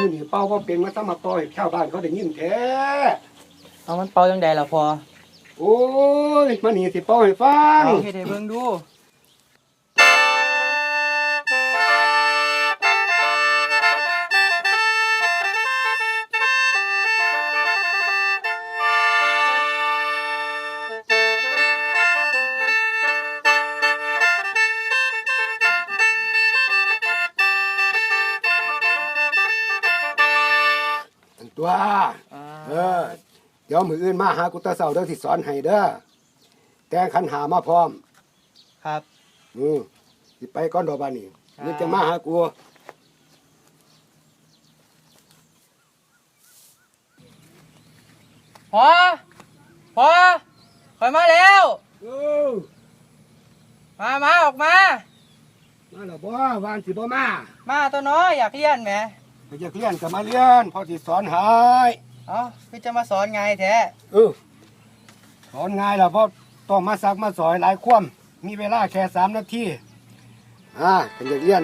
ມື້ນີ້ເປົ່າບໍ່ເປັນ ມາຊຳມາເປົ່າໃຫ້ຊາວບ້ານເຂົາໄດ້ຍິນແທ້. ເອົາ ມັນເປົ່າຈັ່ງໃດລະພໍ່? ໂອ້ຍ ມານີ້ຊິເປົ່າໃຫ້ຟັງ. ເອົາ ເຮັດໃຫ້ເບິ່ງດູ. ອັນຕົວະ ອ່າ ເອີ ດຽວມື້ອື່ນມາຫາກູແຕ່ເຊົ້າເດີ ຊິສອນໃຫ້ເດີ. ແຕ່ງຂັນຫ້າມາພ້ອມ. ຄັບ. ອື ຊິໄປກ່ອນດອກບາດນີ້. ຄັບ. ມື້ອື່ນຈັ່ງມາຫາກູ. ພໍ່ ພໍ່ ຂ້ອຍມາແລ້ວ. ເອີ ມາ ມາ ອອກມາ. ມາແລ້ວບໍ? ວ່າຊິບໍ່ມາ. ມາຕົວະເນາະ ຢາກຮຽນແໝ. ກໍຢາກຮຽນກໍມາຮຽນ ພໍ່ຊິສອນໃຫ້. ເອົ້າ ຄືຈະມາສອນງ່າຍແທ້? ເອີ ສອນງ່າຍລະ ບໍ່ຕ້ອງມາຊັກມາສອຍຫຼາຍຄວາມ. ມີເວລາແຄ່ສາມນາທີ. ອາ ຄັນຢາກຮຽນ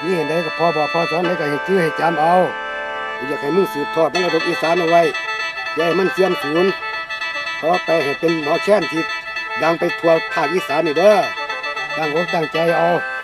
ມີອັນໃດກໍພໍ່ບອກພໍ່ສອນໃດກໍໃຫ້ຈື່ໃຫ້ຈຳເອົາ. ຢາກໃຫ້ມຶງສືບທອດມໍລະດົກອີສານເອົາໄວ້ ຢ່າໃຫ້ມັນເສື່ອມສູນ. ຕໍ່ໄປໃຫ້ເປັນໝໍແຄນທີ່ດັງໄປທົ່ວພາກອີສານນີ້ເດີ. ຕັ້ງອົກຕັ້ງໃຈເອົາ.